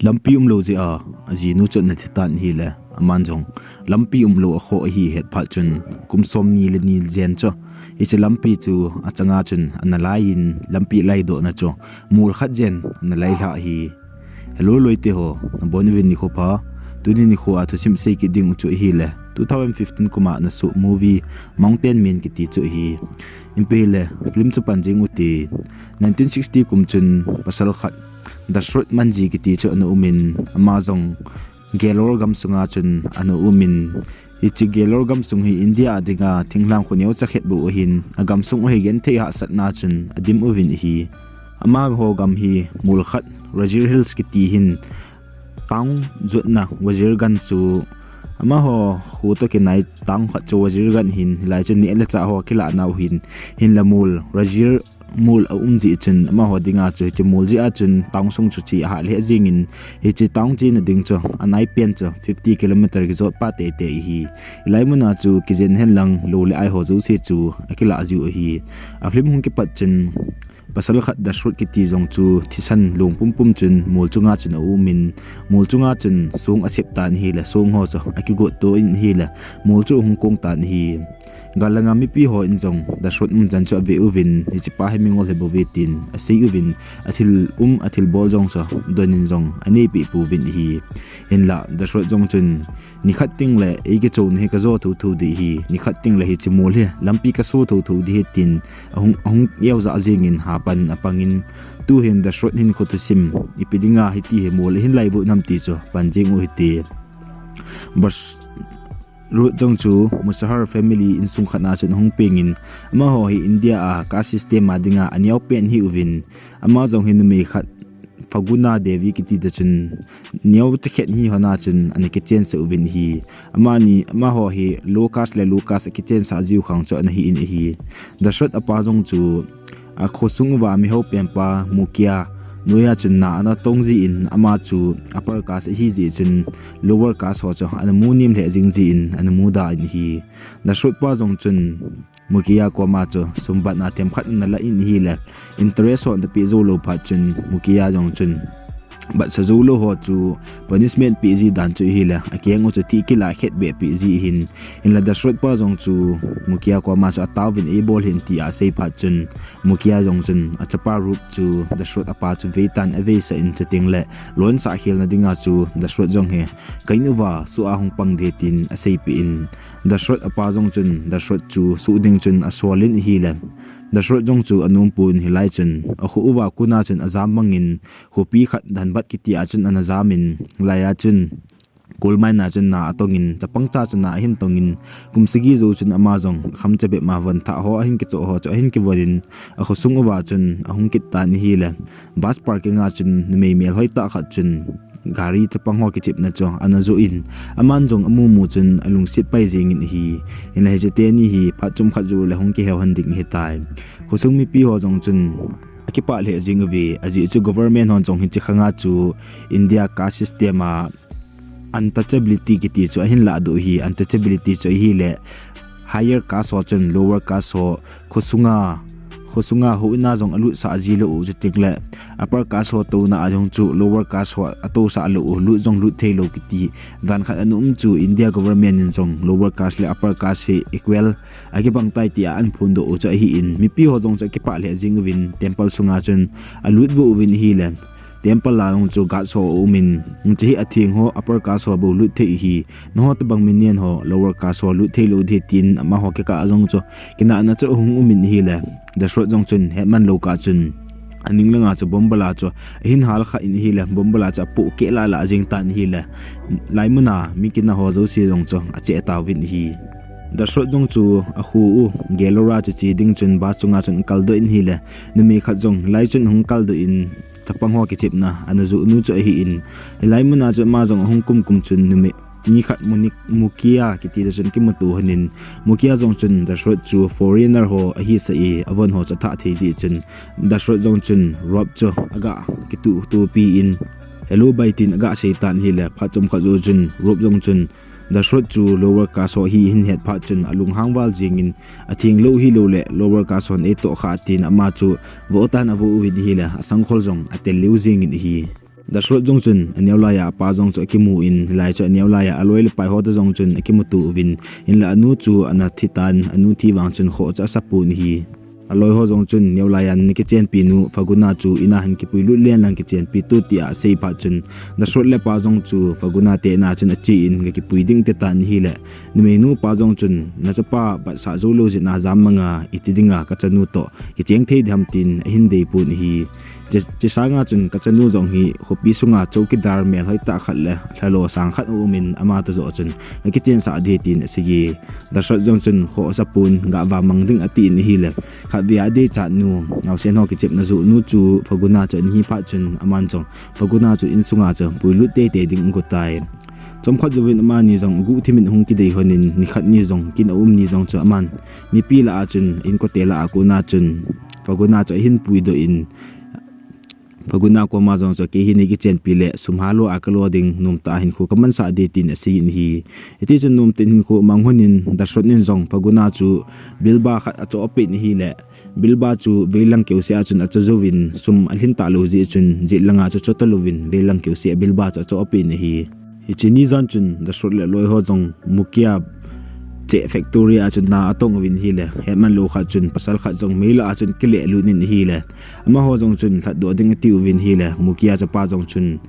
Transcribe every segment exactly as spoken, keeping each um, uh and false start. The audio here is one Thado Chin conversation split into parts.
Lampi umlou jeh a ajinu chu ana thi tan ahile, aman jong lampi umlou akhoh ahi ahet phat chun, kum som ni le ni jen chu hiche lampi chu achanga chun ana lai in, lampi laidohna chu mol khat jen ana lailhah ahi. Hello loite ho, nabon uvin nikho pha. Tuni nikho a thusim sei kit ding u chu ahile, two thousand fifteen kum a ana soh movie Mountain Man kiti chu ahi. Ipi hile, film chu pan jing u hite. Nineteen sixty kum chun pasal khat Dashrath Manjee kiti chu ana um in, ama jong Galore gamsunga chun ana um in, hiche Galore gamsung hi India a dinga thinglhang kho neocha khat bou ahin, agamsung u hi genthei hahsatna chun adim uvin ahi. Amaho gam hi mol khat Rajgir Hills kiti hin, town jotna Wazirganj chu amaho kho toh kinai town khat chu Wazirganj ahin, hilai chun neh le chah ho akilah nau ahin, hinla mol Rajgir mol aum jeh chun amaho dinga chu hiche mol jeh a chun town sung chu che ahah lheh jeng in, hiche town chena ding chu anaipen chu fifty kilometer kijot pa teitei ahi. Hilai muna chu kijen henlang lou le ai ho jouse chu akilah jiu ahi. A film hung kipat chun pasal khat Dashrath kiti jong chu thisan long pumpum chun mol chunga chun aum in, mol chunga chun song asep tan ahile, song ho chu akigot to in ahile, mol chu ahung kong tan ahi. Gal langa mipi hon jong Dashrath umchan chu ave uvin, hichepa hi mingol hi bou ve tin asei uvin, athil um athil bol jong chu don in jong aneipeh pouvin ahi. Hinla Dashrath jong chun, nikhat tengle eikichouna hi kajo thotho ding ahi, nikhat tengle hiche mol hi lampi kaso thotho ding ahi tin ahung, ahung eojah jeng in hapan apang in, tuhin Dashrath hinkho thusim ipi dinga hiti hi mol ahin laidoh nam ti chu pan jing u hite. Dashrath jong chu Musahar family insung khat a chun ahung peng in, amaho hi India a caste system a dinga aneopen ahiuvin, ama jong hi numei khat Phaguna Devi kiti toh chun neocha khat hi hon a chun ana kichensah uvin ahi. Amani, amaho hi low caste le low caste akichensah jiu khang chu ana hi in ahi. Dashrath apa jong chu akhosung uva mihao penpa Mukhia noiya chun na ana tong jin, ama chu upper caste ahi jeh chun lower caste ho chu ana mu nem lheh jing jin ana muda in ahi. Dashrath pa jong chun Mukhia koma chu sumbatna themkhat ana la in ahile, interest ho ana peh joulou phat chun Mukhia jong chun batsa joulou ho chu punishment peh ji dan chu ahile, akeng u chu thih kila khet beh peh ji ahin, hinla Dashrath pa jong chu Mukhia koma chu ataovin eibol hih in tia asei phat chun Mukhia jong chun achapa Rup chu Dashrath apa chu veitan aveisah in, chutengle lonsah khelna dinga chu Dashrath jong hi ka in uva soh a hung pang ding tin aseipeh in, Dashrath apa jong chun Dashrath chu soh ding chun asol in ahile, Dashrath jong chu anompon hilai chun akho uva kona chun ajam mangin, khopi khat Dhanbad kiti a chun ana jam in, hilai a chun coal mine a chun na atong in, chapangcha chun na ahin tong in, kum sagi jou chun ama jong khamcha bep ma von thah ho ahin kichoh ho chu ahin kivon in, akhosung uva chun ahung kit tan ahile, bus parking a chun numei melhoi tah khat chun gari chapang ho kichepna chu ana joh in, aman jong amumu chun alungset pai jeng in ahi. Hinla hiche teni hi phat chomkhat joule hung kiheo hon ding ahitai. Khosung mipi ho jong chun akipah lheh jeng uve, ajeh chu government hon jong hiche khanga chu India caste system a untouchability kiti chu ahin lahdoh ahi. Untouchability chu ahile, higher caste ho chun lower caste ho khosunga, khosunga houin a jong alutsah ji lou u, chutengle upper caste ho touna a jong chu lower caste ho atousah lou u, lut jong lut theilou kiti dan khat ana um chu, India government in jong lower caste le upper caste hi equal akibang tai tia ahin phondoh u chu ahin, mipi ho jong chu akipah lheh jeng uvin, temple sunga chun alut vo uvin ahile, temple a jong chu guard ho aum in, hiche hi atheng ho upper caste ho bou lut thei ahi, nangho tobang mi nen ho lower caste ho lut theilou ding ahi tin amaho kikah a jong chu kinahna chu ahung um in ahile, Dashrath jong chun hetman lou kah chun aning langa chu bomb bala chu ahin halkhah in ahile, bomb bala chu apoh keh lah lah jeng tan ahile, hilai muna mi kinah ho jouse jong chu acheh tauvin ahi. Dashrath jong chu akho u Galore a chu che ding chun bus chunga chun akaldoh in ahile, numei khat jong hilai chun ahung kaldoh in, chapang ho kichepna ana joh nu chu ahin, hilai muna chu ama jong ahung kum kum chun numei, mi khat Mukhia kiti toh chun kimuto lhonin, Mukhia jong chun Dashrath chu foreigner ho ahisah e, avon ho chu athah thei jeh chun, Dashrath jong chun Rup chu aga kituhtopi in, hello bhai tin aga sei tan ahile, phat chomkhat jou chun Rup jong chun Dashrath chu lower caste ho ahi ahin het phat chun alunghang val jeng in, atheng lou hiloule lower caste hon eitoh kha tin ama chu voh tan avoh uvin ahile, asangkhol jong atel lheh jeng in ahi. Dashrath jong chun aneo laiya apa jong chu akimu in, hilai chu aneo laiya aloi le pai ho toh jong chun akimuto uvin, hinla anu chu ana thi tan, anu thi vang chun khoh chu asapon ahi. Aloi ho jong chun neo laiya nakichenpi nu Faguna chu ina hin kipuilut len lang kichenpi tu tia asei phat chun, Dashrath le apa jong chu Faguna te ina chun ache in, gakipui ding ati tan ahile, numeinu pa jong chun, nachapa batsah jou lou jeh in ajam manga, iti dinga kachanu toh kicheng thei diham tin ahin deipon ahi. Che, chesanga chun kachanu jong hi khopi sunga chowkidar melhoi tah khat le lhalo sang khat aumin, ama toh joh chun akichensah ding tin asei e. Dashrath jong chun khoh asapon, gavamang ding atin ahile, khatvei a adeichat nu, naosen ho kichepna joh nu chu Faguna chu ana hi phat chun, aman jong Faguna chu insunga chu puilut teitei ding agot tai. Chomkhat jouvin amani jong aguhthim in ahung kidei lhonin, nikhat ni jong, kin aum ni jong chu aman mipi lah a chun, inkote lah a kona chun Faguna chu ahin puidoh in, Faguna koma jong chu, kei hi neikichenpi le sum halou a kalo ding, nomtah a hinkho kamansah ding tin asei in ahi. Hitichun nomtah in hinkho amang lhonin, Dashrath in jong Faguna chu bilba khat achoh apen ahile, bilba chu veilang keuseh a chun achoh jouvin, sum alhin talou jeh chun, jet langa chu choh talouvin, veilang keuseh a bilba chu achoh apen ahi. Hiche ni jan chun Dashrath le aloi ho jong Mukia che factory a chun na atong uvin ahile, hetman lou khat chun pasal khat jong meilah a chun akilehlut in ahile, amaho jong chun lhatdoh ding atiuvin ahile, Mukia chapa jong chun,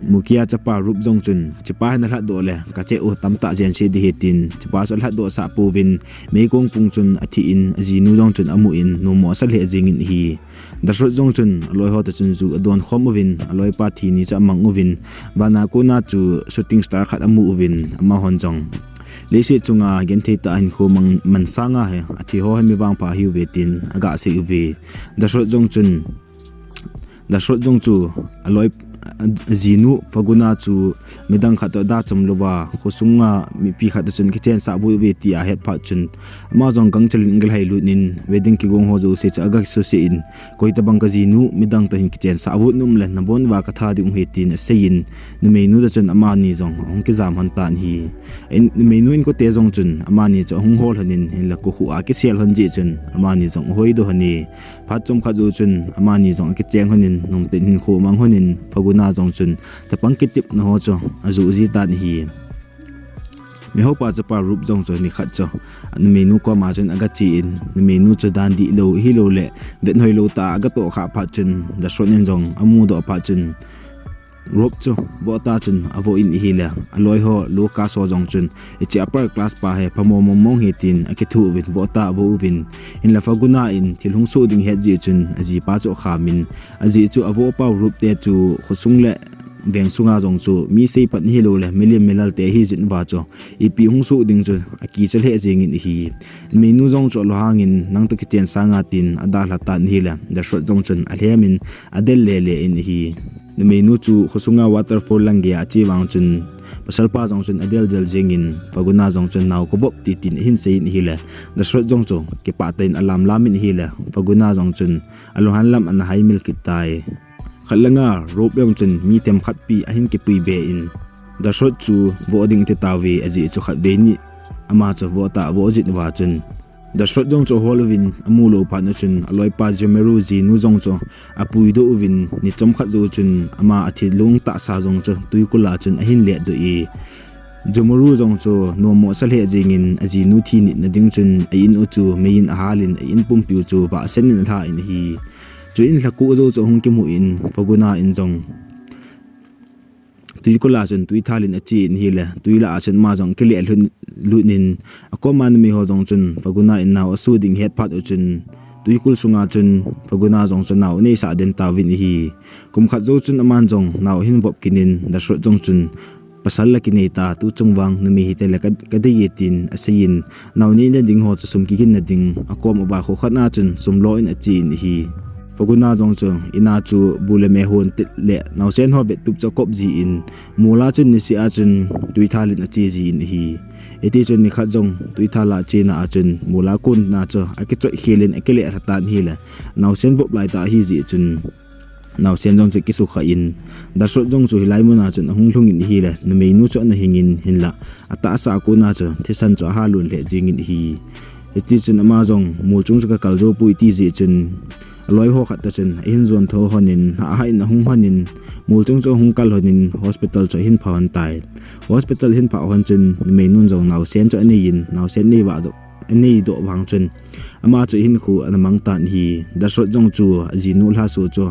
Mukia chapa Roop jong chun, chepa hi nalhatdoh le kache u tamtah jense ding ahi tin, chepa chu alhatdohsah pouvin, meikong pung chun athi in, ajinu jong chun amu in, nommo asa lheh jengin ahi. Dashrath jong chun aloi ho toh chun ju adon khom uvin, aloipa thi ni chu amang uvin, vana kona chu shooting star khat amu uvin, amahon jong leiset chunga genthei tah a hinkho mang, man sanga hi athi ho hi mi vangpha ahiuve tin agasei uve. Dashrath jong chun, Dashrath jong chu aloi, ajinu Faguna chu midang khat toh ada chom louva, khosunga mipi khat toh chun akichensah boi uve tia ahet phat chun, ama jong gangchel in agalhailut in, wedding kigong ho jouse chu agasuse in, koitabang kajinu midang toh hin kichensah uvin um le nabon uva katha ding u ahi tin asei in, numeinu toh chun amani jong ahung kijam lhon tan ahi. In, numeinu inkote jong chun amani chu ahung hol lhonin, hinla kokhuh a kisel lhon jeh chun amani jong ahoidoh lhon e. Phat chomkhat jou chun amani jong akicheng lhonin, nomtah in hinkho amang lhonin, Faguna jong chun chapang kitepna ho chu ajoh ji tan ahi. Meihopa chapa Roop jong chu nikhat chu numeinu koma chun agache in, numeinu chu dan dihlou, ahilouleh vet hoilou tah a agatoh khah phat chun, Dashrath in jong amudoh phat chun, Roop chu voh tah chun avoh in ahile, aloi ho Lucas ho jong chun, hiche upper class pa hi phamo mongmong ahi tin akithu uvin, voh tah avoh uvin, hinla Faguna in thil hung soh ding ahet jeh chun ajipa chu akham in, ajeh chu avohpau Roop te chu khosung le veng sunga jong chu mi seipan ahilouleh milim milal te ahijeh uva chu, ipi hung soh ding chu akicha lheh jengin ahi. Numeinu jong chu alunghangin, nang toh kichen sanga tin adalha tan ahile, Dashrath jong chun alhem in adel lele in ahi. Numeinu chu khosunga waterfall lang geiya ache vang chun, pasalpa jong chun adeldel jengin, Faguna jong chun nao kavop e tin ahin seiyin ahile, Dashrath jong chu kipah tah in alamlam in ahile, Faguna jong chun alunghan lam ana haimil kit tai. Khat langa Roop jong chun mi themkhat pi ahin kipui be in, Dashrath chu voh ding ati tauve, ajeh chu khatvei ni ama chu voh tah avoh jeh uva chun, Dashrath jong chu ahol uvin amu lou phat u chun, aloipa Jomaru jinu jong chu apuidoh uvin, ni chomkhat jou chun ama athilong tahsa jong chu twikul a chun ahin letdoh e. Jomaru jong chu nommo sa lheh jengin ajinu thi nitna ding chun a-in u chu meiyin ahal in, a-in pumpi u chu vahsen in alha in ahi. Chuin lhaku jou chu ahung kimu in, Faguna in jong twikul a chun twi thal in ache in ahile, twi lah a chun ama jong akile lut, lut in, akoma numei ho jong chun Faguna in nao asu ding ahet phat u chun, twikul sunga chun Faguna jong chun nao aneisah den tauvin ahi. Kum khat jou chun aman jong nao ahin vop kit in, Dashrath jong chun, pasal la kinei ta, tu chung vang numei hite le ka, kadei e tin aseiyin, nao neina ding ho chu sum kiginna ding akom uva kho khat na chun sum lo in ache in ahi. Faguna jong chu in a chu bu le me hon tit le naosen ho vettup chu akop jin, mol a chun niseh a chun twi thal in ache jin ahi. Hiti chun nikhat jong twi thal a chena a chun mol a kon na chu akichoi khel in akile lha tan ahile, naosen vop lai tah ahi jeh chun naosen jong chu kisukha in, Dashrath jong chu hilai mun a chun ahung lhung in ahile, numeinu chu ana hing in, hinlah atahsa a kon a chu thisan chu ahal lheh jeng in ahi. Hiti chun ama jong mol chung chu kakal jou poi ti jeh chun, aloi ho khat toh chun ahin jon tho lhonin, hah hah in ahung lhonin, mol chung chu ahung kal lhonin, hospital chu ahin pha lhon tai. Hospital ahin phah lhon chun, numei nun jong naosen chu anei in, naosen nei vah jong anei doh vang chun, ama chu ahinkho ana mang tan ahi. Dashrath jong chu ajinu lhaso chu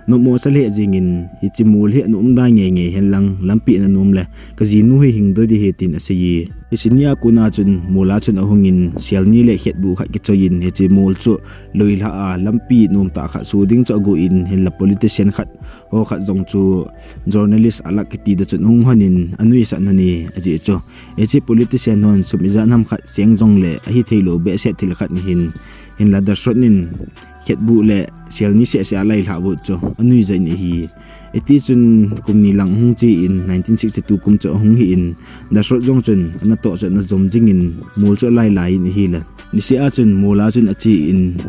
nopmo sa lheh jengin, hiche mol hi ana umda ngeingei henlang, lampi ana nom le, kajinu hi hing doi ding ahi tin asei e. Hiche nia kona chun mol a chun ahungin, sel ni le khetbuh khat kichoiyin, hiche mol chu loilhah a lampi nomtah khat so ding chu agon, hinla politician khat, ho khat jong chu journalist Alak kiti toh chun ahung lhonin, anuisat lhon e, ajeh chu hiche politician hon sum ijat ham khat seng jongle ahithei lou behseh thil khat ahin, hinla Dashrath in khetbuh le sel ni sehseh a alailhah bou chu anuijat in ahi. Hiti chun kum ni lang ahung che in, nineteen sixty-two kum chu ahung hi in, Dashrath jong chun anatoh chu ana jom jingin, mol chu alailai in ahile, niseh a chun mol a chun ache in,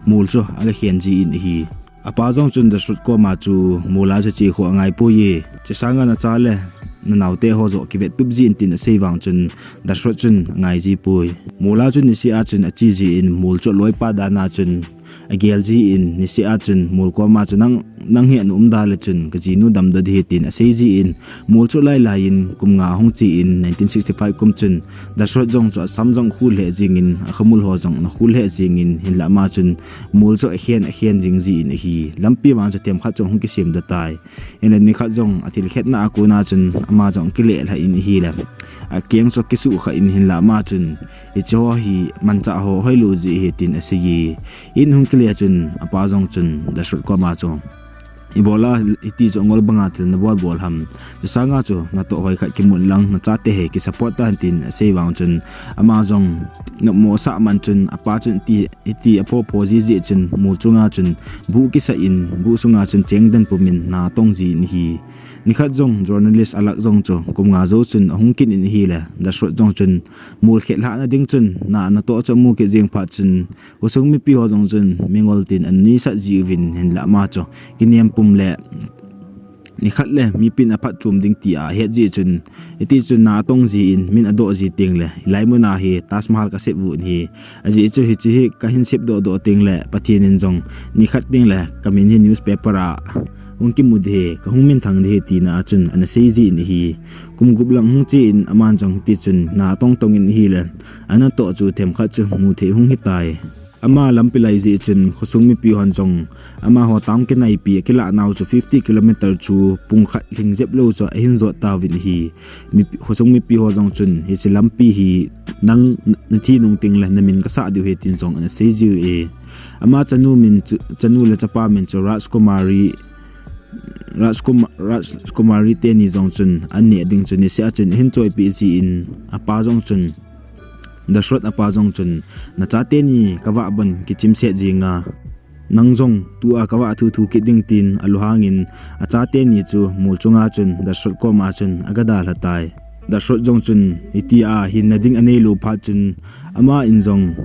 mol chu agakhen jin ahi. Apa jong chun Dashrath koma chu mol a chu che khu angai poi e. Chesanga nacha le nanaote ho joh kivet tup jin tin asei vang chun, Dashrath chun angai ji poi. Mol a chun niseh a chun ache jin, mol chu aloipa dan a chun agel jin, niseh a chun mol koma chu nang, nang hi ana umda le chun kajinu damdoh ding ahi tin asei jin, mol chu alailai in kum nga ahung che in, nineteen sixty-five kum chun Dashrath jong chu asam jong khul lheh jengin, akhamul ho jong ana khul lheh jengin, hinla ama chun mol chu akhen, akhen jing jin ahi. Lampi vang chu themkhat chu ahung kisem doh tai. Hinla nikhat jong athil khetna a kona chun ama jong akile lhah in ahile, akeng chu akisuhkhah in, hinla ama chun hiche ho hi manchah ho hoilou jeh ahi tin asei e. In ahung kile chun apa jong chun Dashrath koma chu, ibola hiti chu angol banga thil nabol bol ham? Chesanga chu natoh hoi khat kimun lang, nachate hi kisupport tan tin asei vang chun, ama jong nopmo asah man chun, apa chun hiti, hiti apho pho jiji chun mol chunga chun buh kisah in, buh sunga chun cheng den pumin na atong jin ahi. Nikhat jong journalist Alak jong chu kum nga jou chun ahung kit in ahile, Dashrath jong chun mol khet lhahna ding chun na anatoh chu amu kit jeng phat chun, khosung mipi ho jong chun mingol tin ana nuisat jiuvin, hinla ama chu kinem pum le nikhat le mipin aphatchom ding tia ahet jeh chun, hiti chun na atong jin, min adoh ji tengle, hilai muna hi Taj Mahal kasep u ahi. Ajeh chu hiche hi kahin sep doh doh tengle, Pathen in jong nikhat tengle kamin hi newspaper a hung kimu ding ahi, kahung minthang ding ahi tina a chun ana sei jin ahi. Kum gup lang ahung che in, aman jong hiti chun na atong tong in ahile, anatoh chu themkhat chu mu thei hung hitai. Ama lampi lai jeh chun khosung mipi hon jong amaho town kinaipi akilah nau chu fifty kilometer chu pung khat lhing jep lou chu ahin jot tauvin ahi. Mipi, khosung mipi ho jong chun hiche lampi hi nang nathi nung tengle namin kasah diu ahi tin jong ana sei jiu e. Ama chanu min chu, chanu le chapa min chu Rajkumari, Rajkum-, Rajkumari teni jong chun an neh ding chu niseh a chun ahin choipeh jin, apa jong chun, Dashrath apa jong chun, nachate ni kavah bon kichimset jinga, nang jong tua kavah thuthu kit ding tin alunghangin, achate ni chu mol chunga chun Dashrath koma chun aga dalha tai. Dashrath jong chun hitia hinna ding aneilou phat chun, aman jong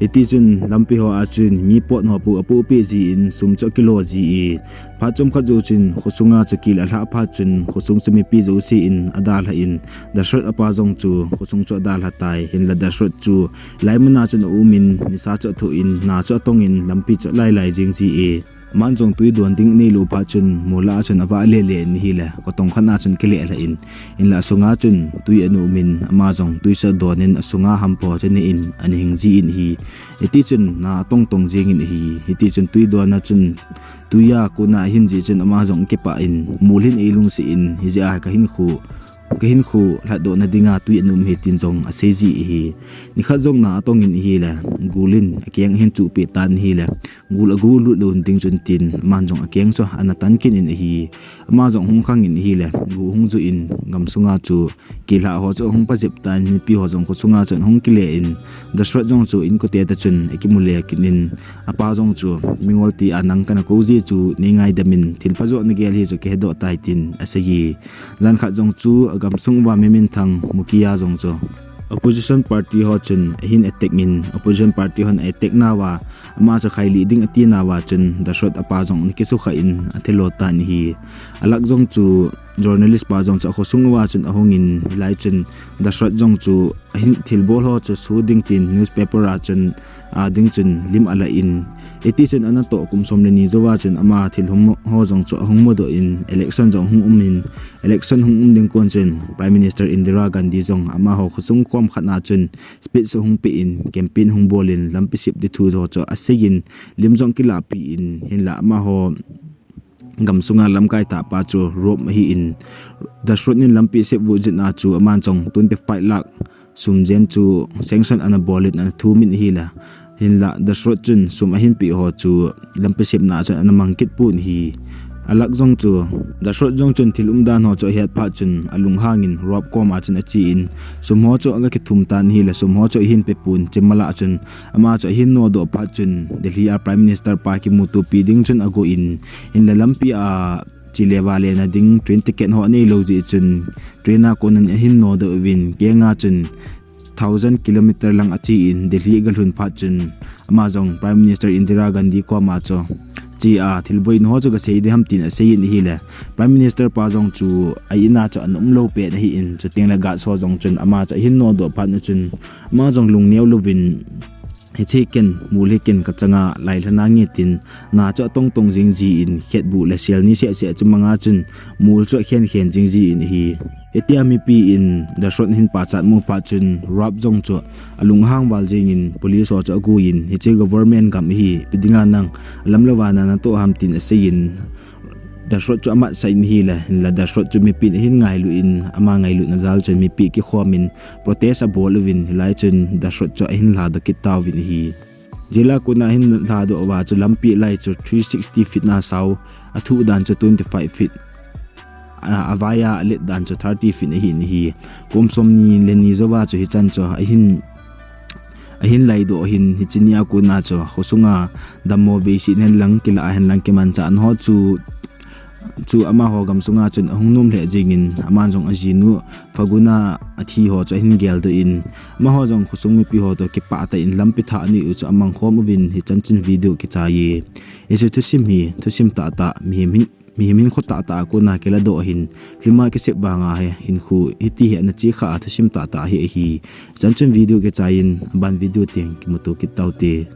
hiti chun lampi hoa chun mi pot ho pu apohpeh jin, sum chu akilo ji e. Phat chomkhat jou chun khosunga chu kil alhah phat chun khosung chu mipi jousen adalhan, Dashrath apa jong chu khosung chu adalha tai. Hinla Dashrath chu hilai muna chun aumin, nisa chu athoh in, na chu atongin, lampi chu alailai jing ji e. Aman jong twi don ding aneilou phat chun mol a chun avah lele in ahile, kotong khat a chun akile lhan, hinla asunga chun twi ana umin, ama jong twi chu adonin asunga hampa chu anein ana hing jin ahi. Hiti chun na atong tong jengin ahi. Hiti chun twi dona chun, twi a kona ahin jeh chun ama jong akipah in, mol hin eilungset in, hijeh a kahinkho, kahinkho lhatdohna dinga twi ana um ahi tin jong asei ji ahi. Nikhat jong na atongin ahile, gul in akeng ahin chuhpeh tan ahile, gul agu lut lou ding chun tin, aman jong akeng chu ana tan kit in ahi. Ama jong ahung khangin ahile, gu ahung juh in, gamsunga chu kilhah ho chu ahung pajep tan, mipi ho jong khosunga chun ahung kile in, Dashrath jong chu inkote toh chun akimu le kit in, apa jong chu, mingol tia nang kana kou ji chu neingaidam in, thilpha joh nagel ahi chu kahedoh tai tin asei e. Jan khat jong chu agamsung uva mi minthang Mukia jong chu opposition party ho chun ahin attack in, opposition party hon a attack nauva, ama chu khailih ding ati nauva chun Dashrath apa jong ana kisukha in athilo tan ahi. Alak jong chu journalist pa jong chu akhosung uva chun ahungin, hilai chun Dashrath jong chu ahin thilbol ho chu su ding tin newspaper a chun, a ding chun lim ala in. Hiti chun anatoh kum som le ni jouva chun ama thilhum ho jong chu ahung mudoh in, election jong hung um in, election hung um ding kon chun Prime Minister Indira Gandhi jong amaho khosung kom khat na chun speech ahung pe in, campaign hung bol in, lampi sep ding thu ho chu asei in, lim jong kilapi in, hinla amaho gamsunga lamkai tah pa chu rope ahin, Dashrath in lampi sep u jeh a chu aman jong twenty five lakh sum jen chu sanction ana bol in ana thum in ahile. Hinla Dashrath chun sum ahin pe ho chu lampi sepna chun ana mang kit pon ahi. Alak jong chu, Dashrath jong chun thil umdan ho chu ahet phat chun alunghang in rope kom a chun ache in, sum ho chu aga kithum tan ahile, sum ho chu ahin pe pon, chemala chun ama chu ahin nodoh phat chun Delhi a Prime Minister pa kimutopi ding chun ago in, hinla lampi a chele vale na ding train ticket ho anei lou jeh chun train a kon in ahin nodoh uvin, kenga chun thousand kilometer lang ache in Delhi aga lhun phat chun ama jong Prime Minister Indira Gandhi koma chu che a thilbol in ho chu gasei ding ham tin asei in ahile, Prime Minister pa jong chu a in a chu ana um lou pen ahin, chuteng le guards ho jong chun ama chu ahin nodoh phat na chun ama jong lungneo louvin, hiche ken mol hi ken kachanga lailhana nge tin, na chu atong tong jing jin, khetbu le sel ni seh seh chu manga chun mol chu akhen khen jing jin ahi. Hitia mipi in Dashrath ahin pachat mu phat chun rope jong chu alunghang val jingin police ho chu agu in, hiche government gam ahi, ipi dinga nang alam louva na natoh ham tin asei in, Dashrath chu amatsah in ahile, hinla Dashrath chu mipi in ahin ngailu in, ama ngailutna jal chun mipi kikhom in protest abol uvin, hilai chun Dashrath chu ahin lhadoh kit tauvin ahi. Jail a kona ahin lhadoh uva chu lampi lai chu three sixty feet na sao, athuh dan chu twenty five feet, a, avai a alet dan chu thirty feet ahin ahi. Kum som ni le ni jouva chu hichan chu ahin, ahin laidoh ahin, hiche ni a kona chu khosunga dammo beiset hen lang, kilah hen lang, kimanchah ho chu, chu amaho gamsunga chun ahung nom lheh jingin, aman jong ajinu Phaguna athi ho chu ahin geldoh in, amaho jong khosung mipi ho toh kipah tah in lampi thah anei u chu amang khom uvin, hichan chun video kichai e. Hiche thusim hi thusim tahtah, mihem hin, mihem hinkho tahtah a kona kiladoh ahin, film a kisep vanga hi hinkho hiti hi ana che kha a thusim tahtah hi ahi. Hichan chun video kichai in, aban video teng kimuto kit taute.